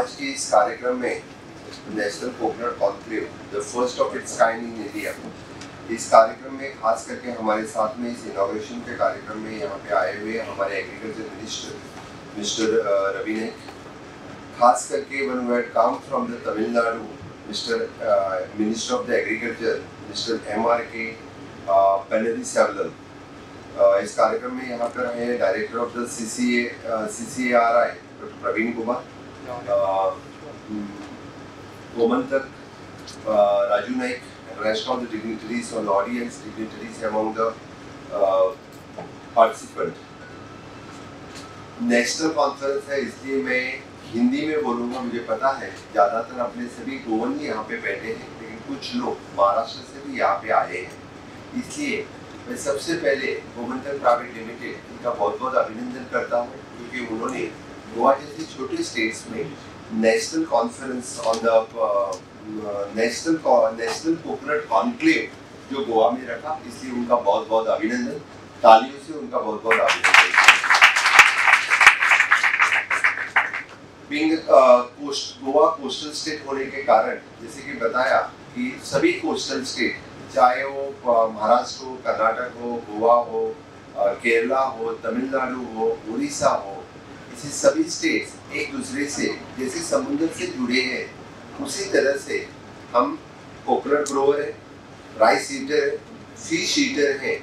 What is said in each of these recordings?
आज के इस कार्यक्रम में national coconut conclave, the first of its kind in India, इस कार्यक्रम में खास करके हमारे साथ में इस इनॉग्रेशन के कार्यक्रम में यहाँ पे आए हुए हमारे agriculture minister mister Ravi Naik, खास करके one who had come from the Tamil Nadu mister minister of the agriculture mister M R K Panneerselvam. इस कार्यक्रम में यहाँ पर है director of the CCARI doctor Praveen Kumar, Gomantak Raju Naik, rest of the dignitaries on the audience, dignitaries among the participant. National conference है इसलिए मैं हिंदी में बोलूँगा। मुझे पता है ज़्यादातर अपने सभी गोवन ही यहाँ पे बैठे हैं, लेकिन कुछ लोग महाराष्ट्र से भी यहाँ पे आए हैं, इसलिए मैं सबसे पहले गोमंतक प्राइवेट लिमिटेड इनका बहुत बहुत अभिनंदन करता हूँ, क्योंकि उन्होंने गोवा जैसे छोटे स्टेट्स में national conference on the national coconut conclave जो गोवा में रखा, इसलिए उनका बहुत बहुत अभिनंदन, तालियों से उनका बहुत बहुत अभिनंदन। बीइंग गोवा कोस्टल स्टेट होने के कारण, जैसे कि बताया कि सभी कोस्टल स्टेट, चाहे वो महाराष्ट्र हो, कर्नाटक हो, गोवा हो, केरला हो, तमिलनाडु हो, उड़ीसा हो, इसी सभी स्टेट्स एक दूसरे से जैसे समुद्र से जुड़े हैं, उसी तरह से हम कोकोनट ग्रोअर हैं, राइस ईटर हैं, फिश ईटर हैं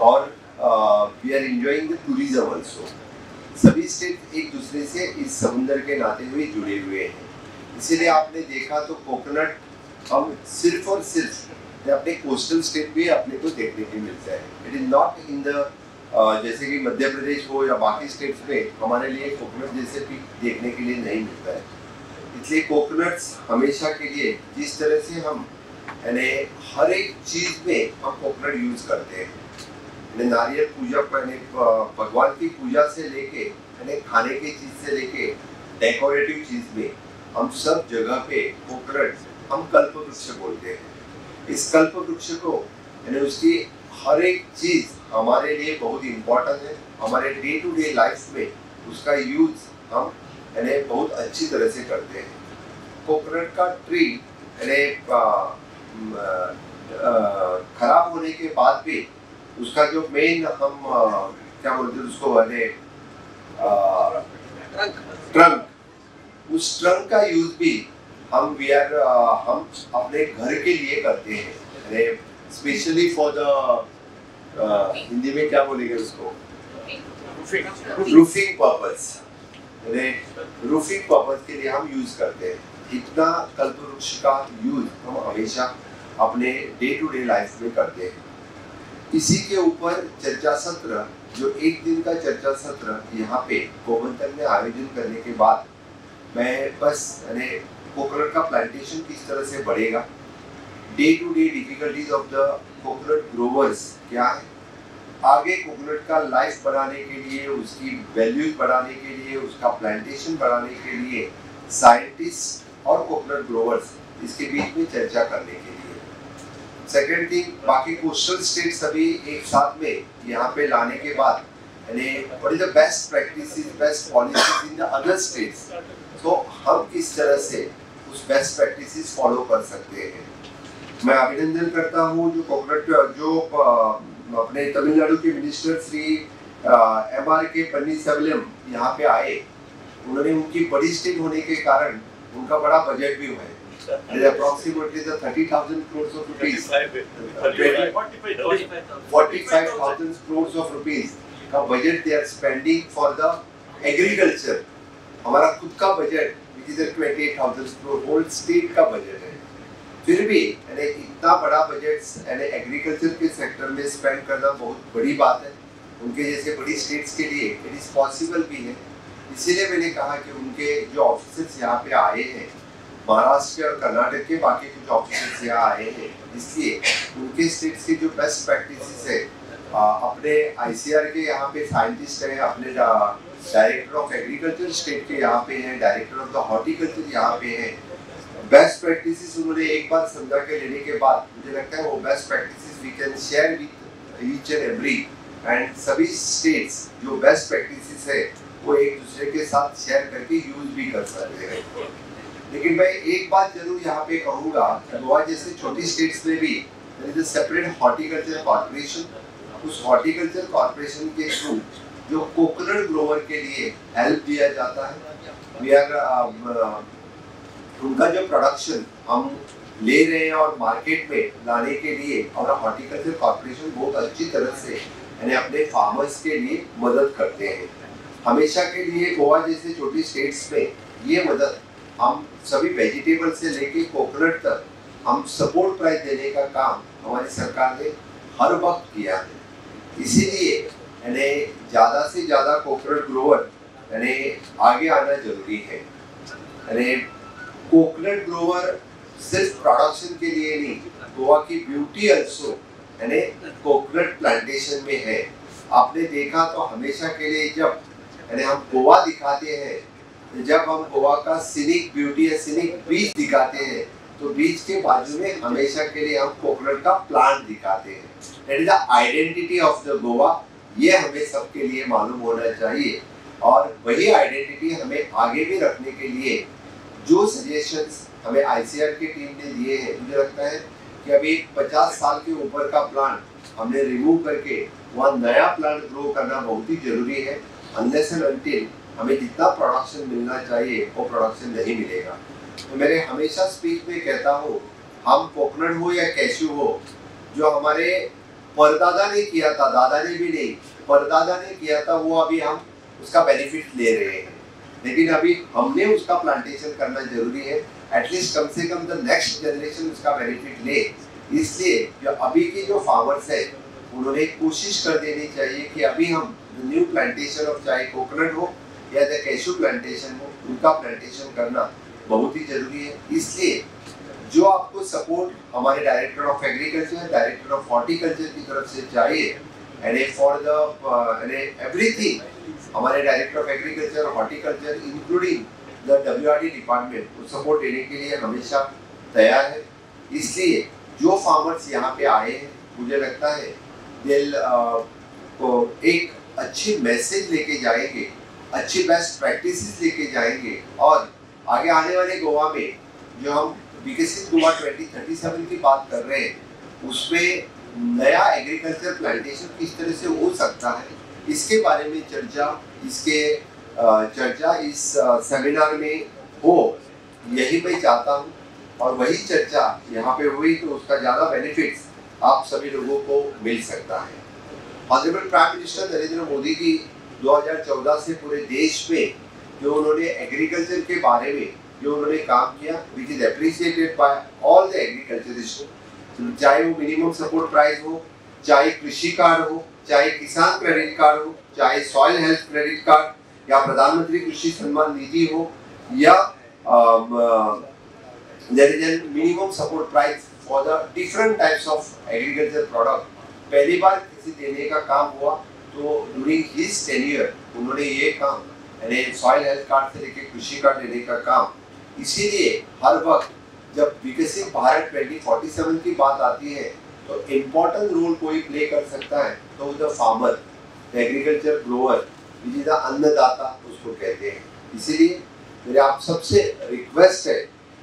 और we are enjoying the tourism also. सभी स्टेट एक दूसरे से इस समुद्र के नाते हुए जुड़े हुए हैं। इसीलिए आपने देखा तो कोकोनट हम सिर्फ और सिर्फ अपने कोस्टल स्टेट में अपने को देखने को मिलता है। It is not in the जैसे कि मध्य प्रदेश हो या बाकी स्टेट्स में हमारे लिए कोकोनट जैसे पीक देखने के लिए नहीं मिलता है। इसलिए कोकोनट्स हमेशा के लिए जिस तरह से हम यानी हर एक चीज़ में हम कोकोनट यूज़ करते हैं, यानी नारियल पूजा, यानी भगवान की पूजा से लेके यानी खाने की चीज़ से लेके डेकोरेटिव चीज़ में हम सब जगह पे कोकोनट हम कल्प वृक्ष बोलते हैं। इस कल्प वृक्ष को यानी उसकी हर एक चीज़ हमारे लिए बहुत इम्पोर्टेंट है। हमारे डे टू डे लाइफ में उसका यूज हम यानी बहुत अच्छी तरह से करते हैं। कोकोनट का ट्री यानी खराब होने के बाद भी उसका जो मेन हम क्या बोलते हैं उसको यानी ट्रंक, उस ट्रंक का यूज भी हम हम अपने घर के लिए करते हैं, यानी स्पेशली फॉर the Hindi में क्या बोलेंगे उसको, रूफिंग पर्पस, यानी रूफिंग पर्पस के लिए हम यूज करते हैं। इतना कल्प वृक्ष का यूज हम हमेशा अपने डे टू डे लाइफ में करते हैं। इसी के ऊपर चर्चा सत्र, जो एक दिन का चर्चा सत्र यहाँ पे गोमंतक में आयोजन करने के बाद मैं बस यानी कोकोनट का प्लांटेशन किस तरह से बढ़ेगा, day to day difficulties of the coconut growers क्या है, आगे कोकोनट का लाइफ बढ़ाने के लिए, उसकी वैल्यूज बढ़ाने के लिए, उसका प्लांटेशन बढ़ाने के लिए साइंटिस्ट और कोकोनट ग्रोवर्स इसके बीच में चर्चा करने के लिए। सेकेंड थिंग, बाकी कोस्टल स्टेट सभी एक साथ में यहाँ पे लाने के बाद यानी what is the best practices, best policies in the other states, तो हम किस तरह से उस बेस्ट प्रैक्टिसेस फॉलो कर सकते हैं। मैं अभिनंदन करता हूँ जो कोकोनट जो अपने Tamil Nadu K minister Shri M R K Panneerselvam यहाँ पे आए, उन्होंने उनकी बड़ी स्टेट होने के कारण उनका बड़ा बजट भी हुआ है, approximately the 30,000 crore of rupees, 45,000 crore of rupees का budget they are spending for the agriculture. हमारा खुद का budget which is 28,000 crore whole state का बजट है, फिर भी यानी इतना बड़ा बजट यानी एग्रीकल्चर के सेक्टर में स्पेंड करना बहुत बड़ी बात है। उनके जैसे बड़ी स्टेट्स के लिए it is possible भी है। इसीलिए मैंने कहा कि उनके जो ऑफिसर्स यहाँ पे आए हैं, महाराष्ट्र और कर्नाटक के बाकी कुछ ऑफिसर्स यहाँ आए हैं, इसलिए उनके स्टेट्स की जो बेस्ट प्रैक्टिसेस है, अपने ICR के यहाँ पे साइंटिस्ट हैं, अपने director of agriculture state K यहाँ पे हैं, डायरेक्टर ऑफ the horticulture यहाँ पे हैं। बेस्ट प्रैक्टिसेस उन्होंने एक बार समझा के लेने के बाद मुझे लगता है वो best practices we can share with each and every and सभी स्टेट्स जो बेस्ट प्रैक्टिसेस है वो एक दूसरे के साथ शेयर करके यूज भी कर सकते हैं। लेकिन मैं एक बात जरूर यहाँ पे कहूँगा, गोवा जैसे छोटी स्टेट्स में भी there is a separate horticulture corporation. उस हॉर्टिकल्चर कॉरपोरेशन के थ्रू जो कोकोनट ग्रोवर के लिए हेल्प दिया जाता है, we are उनका जो प्रोडक्शन हम ले रहे हैं और मार्केट में लाने के लिए, और हॉर्टिकल्चर कॉरपोरेशन बहुत अच्छी तरह से यानी अपने फार्मर्स के लिए मदद करते हैं। हमेशा के लिए गोवा जैसे छोटी स्टेट्स में ये मदद हम सभी वेजिटेबल से लेके कोकोनट तक हम सपोर्ट प्राइस देने का काम हमारी सरकार ने हर वक्त किया है। इसीलिए यानी ज़्यादा से ज़्यादा कोकोनट ग्रोवर यानी आगे आना ज़रूरी है। यानी कोकोनट ग्रोवर सिर्फ प्रोडक्शन के लिए नहीं, गोवा की ब्यूटी अल्सो यानी कोकोनट प्लांटेशन में है। आपने देखा तो हमेशा के लिए जब यानी हम गोवा दिखाते हैं, जब हम गोवा का सीनिक ब्यूटी या सीनिक बीच दिखाते हैं, तो बीच के बाजू में हमेशा के लिए हम कोकोनट का प्लांट दिखाते हैं। That is the identity of the Goa. ये हमें सबके लिए मालूम होना चाहिए और वही आइडेंटिटी हमें आगे भी रखने के लिए जो सजेशंस हमें आईसीआर की टीम ने दिए हैं, मुझे लगता है कि अभी 50 साल के ऊपर का प्लांट हमने रिमूव करके वहाँ नया प्लांट ग्रो करना बहुत ही ज़रूरी है। अनलेस एंड अनटिल हमें जितना प्रोडक्शन मिलना चाहिए वो प्रोडक्शन नहीं मिलेगा। तो मेरे हमेशा स्पीच में कहता हूँ, हम कोकोनट हो या कैश्यू हो, जो हमारे परदादा ने किया था, दादा ने भी नहीं, परदादा ने किया था, वो अभी हम उसका बेनिफिट ले रहे हैं। लेकिन अभी हमने उसका प्लांटेशन करना जरूरी है, एटलीस्ट कम से कम the next generation उसका बेनिफिट ले। इसलिए जो अभी के जो फार्मर्स हैं उन्होंने कोशिश कर देनी चाहिए कि अभी हम न्यू प्लांटेशन ऑफ चाहे कोकोनट हो या the cashew plantation हो, उनका प्लांटेशन करना बहुत ही ज़रूरी है। इसलिए जो आपको सपोर्ट हमारे director of agriculture, director of horticulture की तरफ से चाहिए, यानी फॉर the यानी एवरीथिंग, हमारे director of agriculture, horticulture including the WRD department को सपोर्ट देने के लिए हमेशा तैयार है। इसलिए जो फार्मर्स यहाँ पे आए हैं, मुझे लगता है दिल को एक अच्छी मैसेज लेके जाएंगे, अच्छी बेस्ट प्रैक्टिसेस लेके जाएंगे और आगे आने वाले गोवा में जो हम विकसित गोवा 2037 की बात कर रहे हैं, उसमें नया एग्रीकल्चर प्लांटेशन किस तरह से हो सकता है, इसके बारे में चर्चा, इसके चर्चा इस सेमिनार में हो, यही मैं चाहता हूँ। और वही चर्चा यहाँ पे हुई तो उसका ज़्यादा बेनिफिट्स आप सभी लोगों को मिल सकता है। Honourable prime minister Narendra Modi ji 2014 से पूरे देश में जो उन्होंने एग्रीकल्चर के बारे में जो उन्होंने काम किया, which is appreciated by all the agriculturist, चाहे वो मिनिमम सपोर्ट प्राइस हो, चाहे कृषि कार्ड हो, चाहे किसान क्रेडिट कार्ड हो, चाहे सॉइल हेल्थ क्रेडिट कार्ड या प्रधानमंत्री कृषि सम्मान निधि हो, या there is a minimum support price for the different types of agriculture product. पहली बार किसी देने का काम हुआ तो ड्यूरिंग his tenure उन्होंने ये काम यानी सॉइल हेल्थ कार्ड से लेके कृषि कार्ड देने का काम। इसीलिए हर वक्त जब विकसित भारत 2047 की बात आती है तो इम्पोर्टेंट रोल कोई प्ले कर सकता है तो the farmer, the agriculture grower, which is the अन्नदाता उसको कहते हैं। इसीलिए मेरे आप सबसे रिक्वेस्ट है,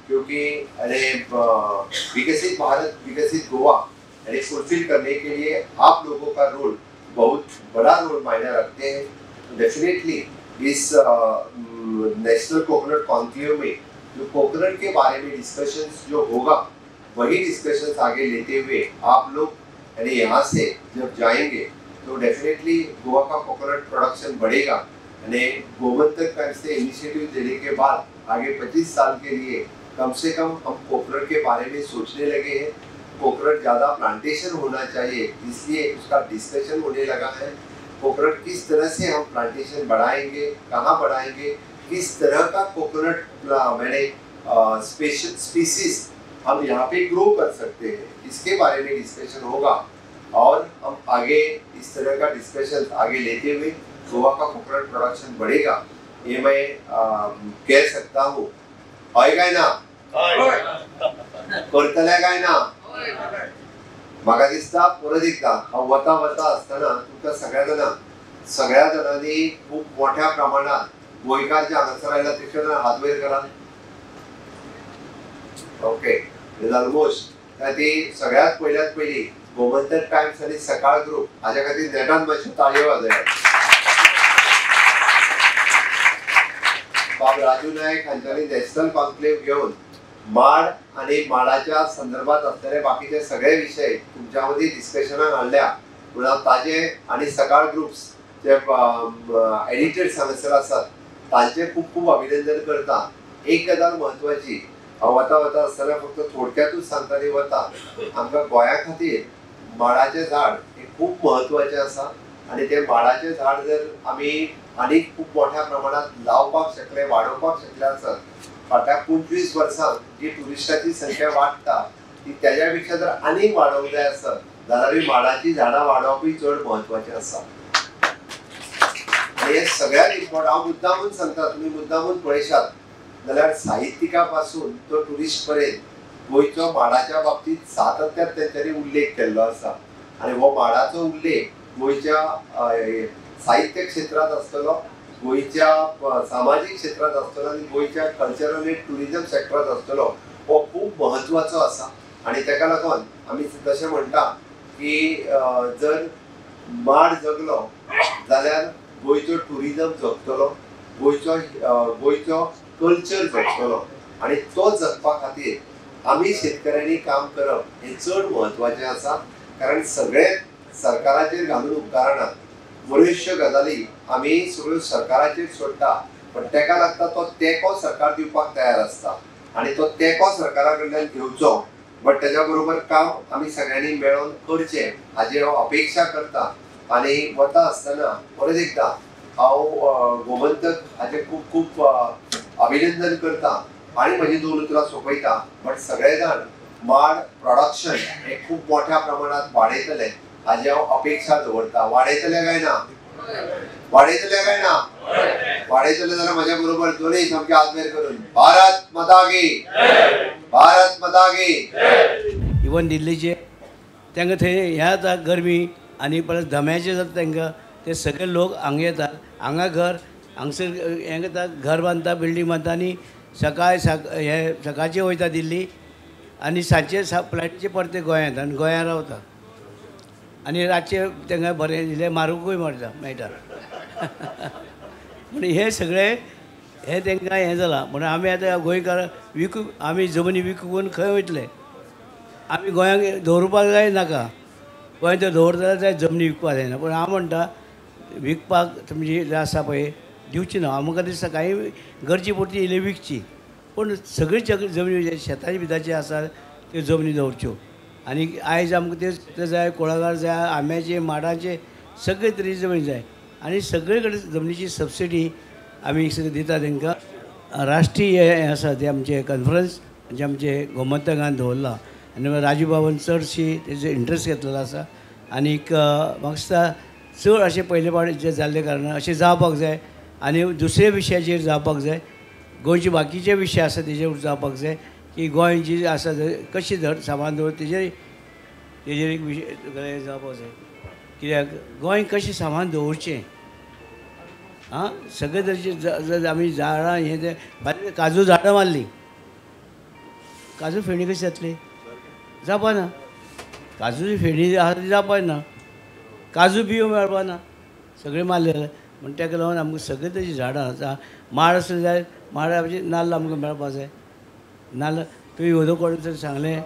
क्योंकि अरे विकसित भारत विकसित गोवा यानी फुलफिल करने के लिए आप लोगों का रोल बहुत बड़ा रोल मायने रखते हैं। तो डेफिनेटली इस नेशनल कोकोनट कॉन्क्लेव में जो कोकोनट के बारे में डिस्कशंस जो होगा, वही डिस्कशंस आगे लेते हुए आप लोग यानी यहाँ से जब जाएंगे तो डेफिनेटली गोवा का कोकोनट प्रोडक्शन बढ़ेगा। यानी गोमंतक का से इनिशिएटिव देने के बाद आगे 25 साल के लिए कम से कम हम कोकोनट के बारे में सोचने लगे हैं। कोकोनट ज़्यादा प्लांटेशन होना चाहिए, इसलिए उसका डिस्कशन होने लगा है। कोकोनट किस तरह से हम प्लांटेशन बढ़ाएंगे, कहाँ बढ़ाएंगे, किस तरह का कोकोनट मैंने स्पेशल स्पीसीज हम यहाँ पे ग्रो कर सकते हैं, इसके बारे में डिस्कशन होगा। और हम आगे इस तरह का डिस्कशन आगे लेते हुए गोवा का कोकोनट प्रोडक्शन बढ़ेगा, ये मैं कह सकता हूँ। हय काय ना करतले काय ना, म्हाका दिसता परत एकदा हांव वता वता आसतना तुमकां सगळ्या जाणांक सगळ्या जाणांनी खूब मोठ्या प्रमाणात गोंयकार जे हांगासर आयला तितले जाण हात वयर करात. ओके, ऑलमोस्ट ती सगळ्यात पयल्यात पयली गोमंतक टायम्स आनी सकाळ ग्रुप हाज्या खातीर नेटान मातशे ताळयो वाजयात. बाब राजू नायक हांच्यानी नॅशनल कॉन्क्लेव्ह घेवन माड आनी माडाच्या संदर्भात असलेले बाकीचे सगळे विशय तुमच्या मदीं डिस्कशनाक हाडल्या म्हणून हांव ताजे आनी सकाळ ग्रुप्स जे एडिटर्स हांगासर आसात तांचे खूब खूब अभिनंदन करता. एक गजाल म्हत्वाची, हांव वता वता आसतना फक्त थोडक्यातूच सांगता आनी वता, आमकां गोंया खातीर माडाचें झाड हें खूब म्हत्वाचें आसा आनी तें माडाचें झाड जर आमी आनीक खूब मोठ्या प्रमाणात लावपाक शकले, वाडोवपाक शकले आसत, फाटल्या 25 वर्सांत जी ट्युरिस्टाची संख्या वाडटा ती तेज्या पेक्षा जर आनीक वाडोवंक जाय आसत जाल्यारूय माडाचीं झाडां वाडोवपूय चड म्हत्वाचें आसा. आनी हें सगळ्यांत इम्पॉर्टंट, हांव मुद्दामून सांगता, तुमी मुद्दामून पळयशात जाल्यार साहित्यिका पासून तो ट्युरिस्ट पर्यंत गोंयचो माडाच्या बाबतींत सातत्यान तेंच्यांनी उल्लेख केल्लो आसा आनी हो माडाचो उल्लेख गोंयच्या साहित्य क्षेत्रांत आसतलो, गोंयच्या सामाजीक क्षेत्रांत आसतलो आनी गोंयच्या कल्चरल आनी ट्युरिजम सेक्टरांत आसतलो, हो खूब म्हत्वाचो आसा. आनी तेका लागून आमी तशें म्हणटा की जर माड जगलो जाल्यार गोंयचो ट्युरिजम जगतलो, गोंयचो कल्चर जगतलो आनी तो जगपा खातीर आमी शेतकऱ्यांनी काम करप हें चड म्हत्वाचें आसा. कारण सगळें सरकाराचेर घालून उपकारना, बऱ्योचश्यो गजाली आमी सगळ्यो सरकाराचेर सोडटा, पण तेका लागता तो तेंको सरकार दिवपाक तयार आसता आनी तो तेंको सरकारा कडल्यान घेवचो, बट तेज्या बरोबर काम आमी सगळ्यांनी मेळोन करचें हाजी हांव अपेक्षा करता. आनी वता आसतना परत एकदां हांव गोमंतक हाजें खूब खूब अभिनंदन करता आनी म्हजी दोन उतरां सोंपयता. बट सगळे जाण माड प्रोडक्शन हें खूब मोठ्या प्रमाणात वाडयतले हाजी हांव अपेक्षा दवरता. वाडयतले काय ना? वाडयतले काय ना? वाडयतले जाल्यार म्हज्या बरोबर दोनूय सामके हात वयर करून भारत माता की, भारत माता की. इवन दिल्लीचे तांकां थंय ह्या जाता गरमी आनी परत दम्याचें जाता तांकां, ते सगळे लोक हांगा येतात, हांगा घर हांगसर हें करता, घर बांदता, बिल्डींग बांदता आनी सकाळ हे सकाळचे वयता दिल्ली आनी सांजचे फ्लायटीचे परते गोंयांत आनी गोंयांत रावता आनी रातचे तांकां बरें दिलें मारूंकूय मेळटा. पूण हे सगळे हे तांकां हें जालां. म्हणून आमी आतां गोंयकार विकू, आमी जमनी विकून खंय वयतले? आमी गोंयांक दवरुपाक जाय नाका, गोंयांत जर दवरता जाल्यार जमनी विकपाक जायना. पूण हांव म्हणटा विकपाक तुमची जे आसा पळय दिवची ना, आमकां दिसता कांय गरजे पुरती इल्ली विकची, पूण सगळी जमनी शेताची बिताची आसा त्यो जमनी दवरच्यो. आनी आयज आमकां ते जाय, कुळागर जाय, आंब्याचे माडाचे सगळे तरेची जमनी जाय आनी सगळे कडेन जमनीची सबसिडी आमी सगळें दिता तांकां. राष्ट्रीय हें आसा तें आमचें कॉन्फरन्स जें आमचें गोमंतकान दवरलां आनी राजू बाबान चडशी तेजो इंट्रस्ट घेतलेलो आसा आनीक म्हाका दिसता चड अशें पयले फावट जें जाल्ले कारणान अशें जावपाक जाय आनी दुसऱ्या विशयाचेर जावपाक जाय, गोंयचे बाकीचे विशय आसा तेजेर जावपाक जाय की गोंय जी आसा कशी धर सामान दवर तेजेर तेजेर एक विशय जावपाक जाय. कित्याक गोंय कशें सामान दवरचें आं, सगळे तरेचे आमी झाडां हें तें फाल्यां काजू झाडां मारलीं, काजू फेणी कशी जातली? जावपाना. काजूची फेणी आसा ती जावपाना, काजू बियो मेळपाना, सगळें मारलें जाल्यार. म्हण ताका लागून आमकां सगळे तरेचीं झाडां आसा, माड आसले जाल्यार माडाचे नाल्ल आमकां मेळपा जाय. नाल्ल तुवें येदो कोण जर सांगलें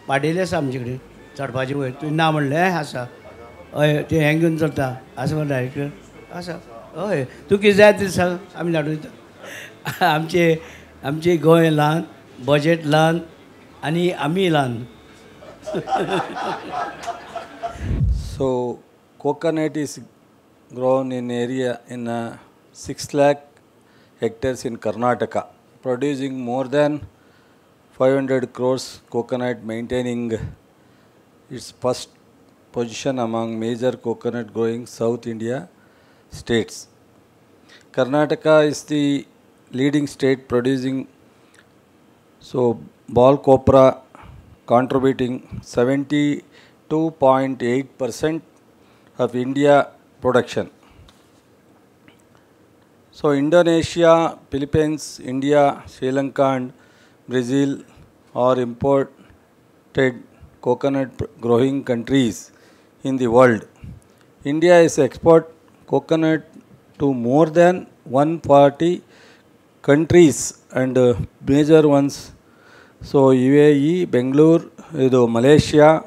पाडेली आसा आमचे कडेन चडपाचें वयर, तुवें ना म्हणलें आसा, हय तें हें घेवन चलता आसा मरे डायरेक्टर आसा, हय तूं कितें जाय तें सांग आमी धाडून दिता. आमचें आमचें गोंय ल्हान, बजट ल्हान आनी आमी ल्हान. So coconut is grown in area in 6 lakh hectares in Karnataka, producing more than 500 crores coconut, maintaining its first position among major coconut growing South India states. Karnataka is the leading state producing so ball copra, contributing 72.8% of India production. So Indonesia, Philippines, India, Sri Lanka and Brazil are imported coconut growing countries in the world. India is export coconut to more than 140 countries and major ones. So UAE, Bangalore, Malaysia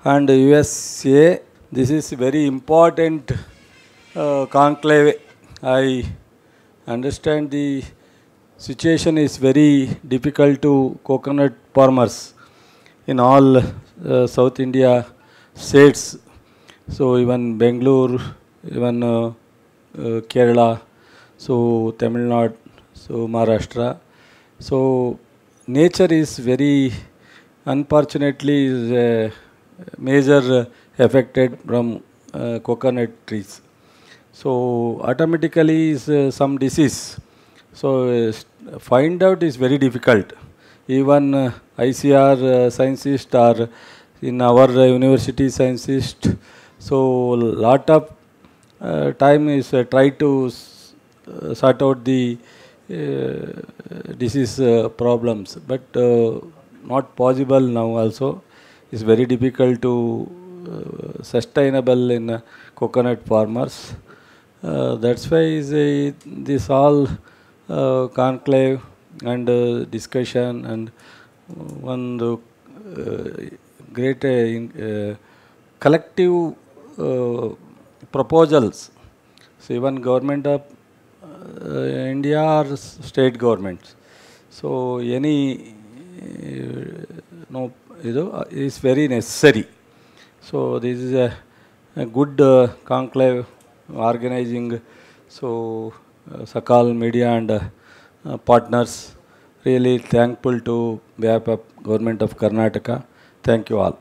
and USA. This is very important conclave. I understand the situation is very difficult to coconut farmers in all South India states. So even Bangalore, even Kerala, so Tamil Nadu, so Maharashtra. So nature is very, unfortunately, is a major affected from coconut trees. So automatically is some disease. So find out is very difficult. Even ICR scientists or in our university scientist, so lot of time is try to sort out the disease problems, but not possible now also. It's very difficult to sustainable in coconut farmers. That's why is this all conclave and discussion and one great collective proposals. So even government of India or state governments. So any no, is very necessary. So this is a good conclave organizing. So Sakal Media and partners, really thankful to behalf of Government of Karnataka. Thank you all.